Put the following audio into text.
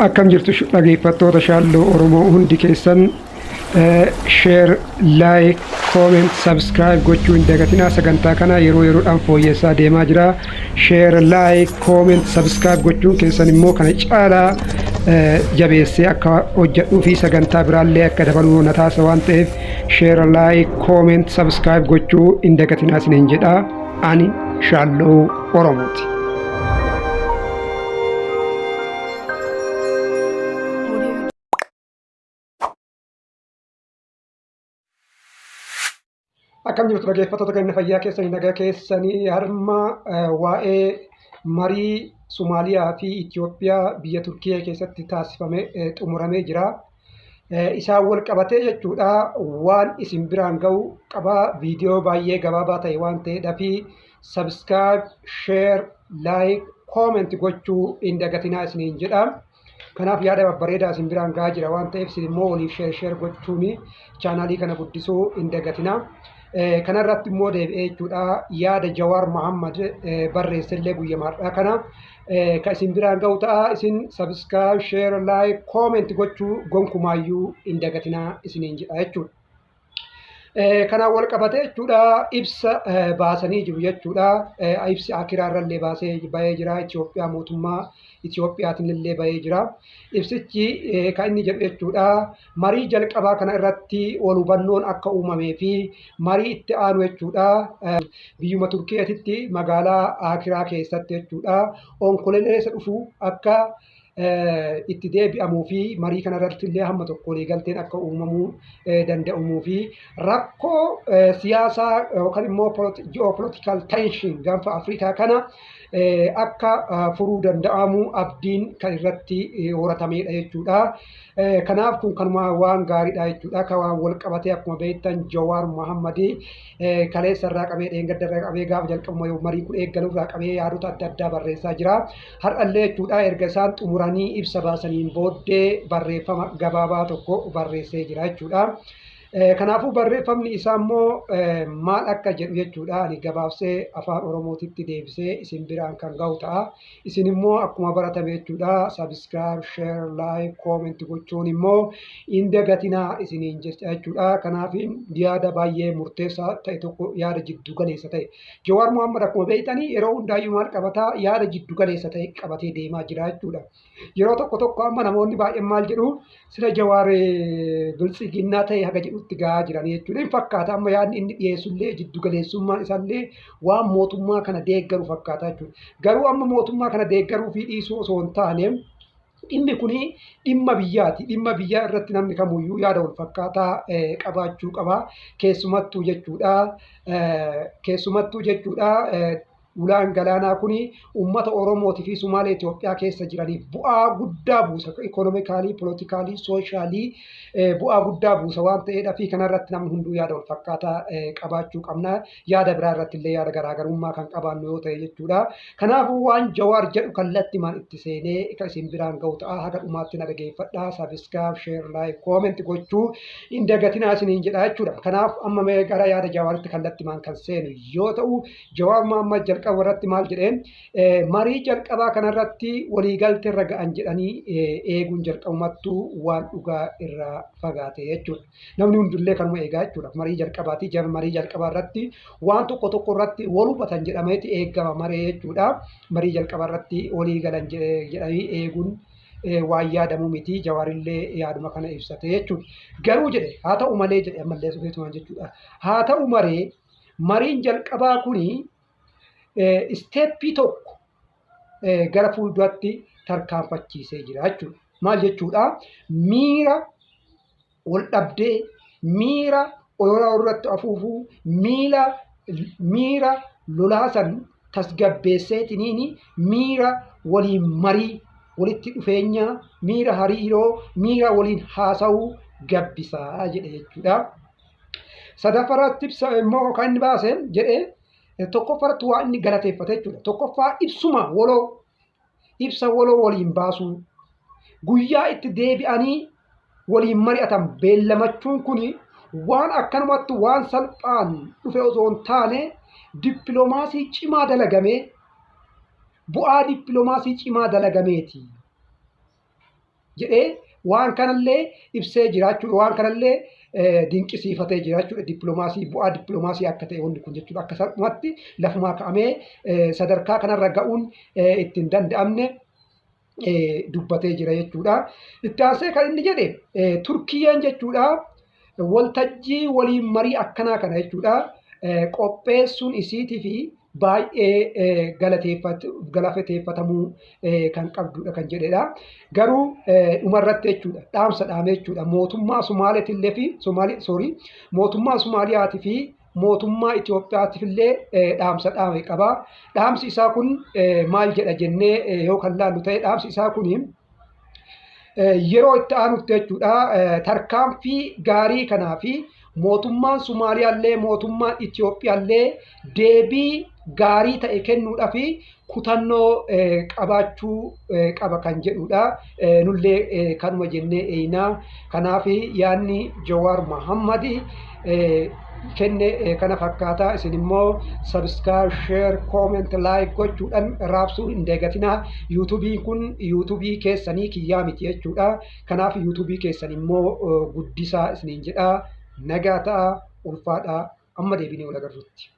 Akkam jirtu dhageeffattoota Shaalloo Oromoo hundi keessan share, like, comment, subscribe gochuu hin dagatinaa. Sagantaa kana yeroo yeroodhaan fooyyessaa deemaa jira. Share, like, comment, subscribe gochuun keessan immoo kana caalaa jabeessee akka hojjedhuu fi sagantaa biraallee akka dabaluu na taasisa waan ta'eef share, like, comment, subscribe gochuu hin dagatinaa isiniin jedha. Ani Shaalloo Oromooti. Akkam jirtu dhaggeeffattoota keenya fayyaa keessanii nagaa keessanii harma waa'ee marii Somaaliyaa fi Itoophiyaa biyya Turkiyee keessatti taasifame xumuramee jira. Isaan wal qabatee jechuudha waan isin biraan ga'u qaba viidiyoo baay'ee gabaabaa ta'e waan ta'eedha fi subscribe, share, like, comment gochuu hin dagatinaa isiniin jedha. Kanaaf yaada babbareedaa isin biraan ga'aa jira waan ta'eef isin immoo waliif share share gochuun chaanaalii kana guddisuu hin dagatinaa. Kanarratti immoo deebi'ee jechuudha yaada Jawaar Mohammad barreessellee guyyaa har'aa kana kan isin biraan ga'u ta'a. Isin subscribe, share, like, comment gochuu gonkumaayyuu hin dagatinaa isiniin jedha jechuudha. Kanaan wal qabatee jechuudha ibsa baasanii jiru jechuudha. Ibsi akiraa irrallee baasee bahee jira. Itoophiyaa mootummaa Itoophiyaatiin illee bahee jira. Ibsichi kan inni jedhu jechuudha marii jalqabaa kana irratti wal hubannoon akka uumamee fi marii itti aanu jechuudha biyyuma Turkiyeetitti magaalaa Akiraa keessatti jechuudha onkololeessa dhufu akka itti deebi'amuu fi marii kana irratti illee hamma tokko waliigalteen akka uumamuu danda'umuu fi rakkoo siyaasaa yookaan immoo geopolitical tension gaanfa Afrikaa kana akka furuu danda'amu abdiin kan irratti horatameedha jechuudha. Kanaaf kun kanuma waan gaariidha jechuudha. Kan waan wal qabatee akkuma beektan Jawaar Mohammad kaleessa irraa qabee dheengadda irraa qabee gaafa jalqabuma yoo marii kun eeggalu irraa qabee yaadota adda addaa barreessaa jira. Har'allee jechuudha erga isaan xumuranii ibsa baasaniin booddee barreeffama gabaabaa tokko barreessee jira jechuudha. Kanaafuu barreeffamni isaa immoo maal akka jedhu jechuudha. Ani gabaabsee afaan Oromootitti deebisee isin biraan kan ga'u ta'a. Isin immoo akkuma baratame jechuudha subscribe, share, like, comment gochuun immoo hin dagatinaa isiniin jecha jechuudha. Kanaaf yaada baay'ee murteessaa ta'e tokko yaada jiddu galeessa ta'e. Jawaar Mohaammed akkuma beektanii yeroo hundaayyuu maal qabataa yaada jiddu galeessa ta'e qabatee deemaa jira jechuudha. Yeroo tokko tokko amma namoonni baay'een maal jedhu sila Jawaar biltsiginnaa ta'e haga jedhutti gahaa jiran jechuudha. Hin fakkaata amma yaadni inni dhiyeessullee jiddu galeessummaan isaallee waan mootummaa kana deeggaru fakkaata jechuudha. Garuu amma mootummaa kana deeggaruu fi dhiisuu osoo hin taane dhimmi kun dhimma biyyaati. Dhimma biyyaa irratti namni kamuyyuu yaada wal fakkaataa qabaachuu qaba. Keessumattuu jechuudha. Keessumattuu jechuudha. Ulaan galaanaa kun uummata Oromootii fi Sumaalee Itoophiyaa keessa jiraniif bu'aa guddaa buusa. Ikonomikaalii, polootikaalii, sooshaalii bu'aa guddaa buusa waan ta'eedha fi kanarratti namni hunduu yaada wal fakkaataa qabaachuu qabna. Yaada biraa irratti illee yaada garaagarummaa kan qabaannu yoo ta'e jechuudha. Kanaafuu waan Jawaar jedhu kallattimaan itti seenee kan isin biraan ga'u ta'a. Haga dhumaatti na dhageeffadhaa. Subscribe, share, like, comment gochuu hin dagatinaa isiniin jedha jechuudha. Kanaaf amma mee gara yaada Jawaaritti kallattimaan kan seenu yoo ta'u, Jawaar Mahaammad jalqaba irratti maal jedhee marii jalqabaa kanarratti waliigaltee irra ga'an jedhanii eeguun jalqabumattuu waan dhugaa irraa fagaate jechuudha. Namni hundillee kanuma eegaa jechuudha. Marii jalqabaati. Marii jalqabaa irratti waan tokko tokko irratti wal hubatan jedhameeti eegama maree jechuudha. Marii jalqabaa irratti walii galan jedhanii eeguun waan yaadamu miti. Jawaarillee yaaduma kana ibsate jechuudha. Garuu jedhe haa ta'u malee jedhe ammallee dhufeetumaan jechuudha. Haa ta'u maree Mariin jalqabaa kuni isteeppii tokko gara fuulduraatti tarkaanfachiisee jira jechuudha. Maal jechuudha? Miira wal dhabdee, miira olola irratti afuufuu, miila miira lolaa san tasgabbeesseetiniin miira waliin marii, walitti dhufeenyaa, miira hariiroo, miira waliin haasa'uu gabbisaa jedhe jechuudha. Sadaffaratti ibsa immoo kan inni baase jedhee tokkoffaratti waa inni galateeffate jechuudha. Tokkoffaa ibsuma waloo ibsa waloo waliin baasuu guyyaa itti deebi'anii waliin mari'atan beellamachuun kun waan akkanumatti waan salphaan dhufe osoo hin taane dippiloomaasii cimaa dalagamee bu'aa dippiloomaasii cimaa dalagameeti. jedhee waan kanallee ibsee jiraachuu, waan kanallee dinqisiifatee jira jechuudha. Dippiloomaasii, bu'aa dippiloomaasii akka ta'e wanni kun jechuudha. Akka salphumatti lafumaa ka'amee sadarkaa kanarra ga'uun ittiin danda'amne dubbatee jira jechuudha. Itti aansee kan inni jedhe, Turkiyyeen jechuudha, waltajjii waliin marii akkanaa kana jechuudha, qopheessuun isiitii fi baay'ee galateeffatamuu kan qabdudha kan jedhedha. Garuu dhumarratti jechuudha, dhaamsa dhaame jechuudha, mootummaa Somaaleetillee fi Somaalee, sorry, mootummaa Somaaliyaatii fi mootummaa Itoophiyaatiif illee dhaamsa dhaame qaba. Dhaamsi isaa kun maal jedha jennee yoo kan laallu ta'e, dhaamsi isaa kun yeroo itti aanutti jechuudha, tarkaanfii gaarii kanaa fi mootummaan Somaaliyaallee mootummaan Itoophiyaallee deebii gaarii ta'e kennuudhaaf kutannoo qabaachuu qaba kan jedhudha. Nullee kanuma jennee eeynaa. Kanaaf yaadni Jawaar Mohammad kenne kana fakkaata. Isin immoo subscribe, share, comment, like gochuudhaan raabsuu hin dagatinaa. Yuutuubiin kun yuutuubii keessanii, kiyyaa miti jechuudha. Kanaaf yuutuubii keessan immoo guddisaa isiniin jedha. Nagaa ta'a, ulfaadhaa, amma deebinee wal agarrutti.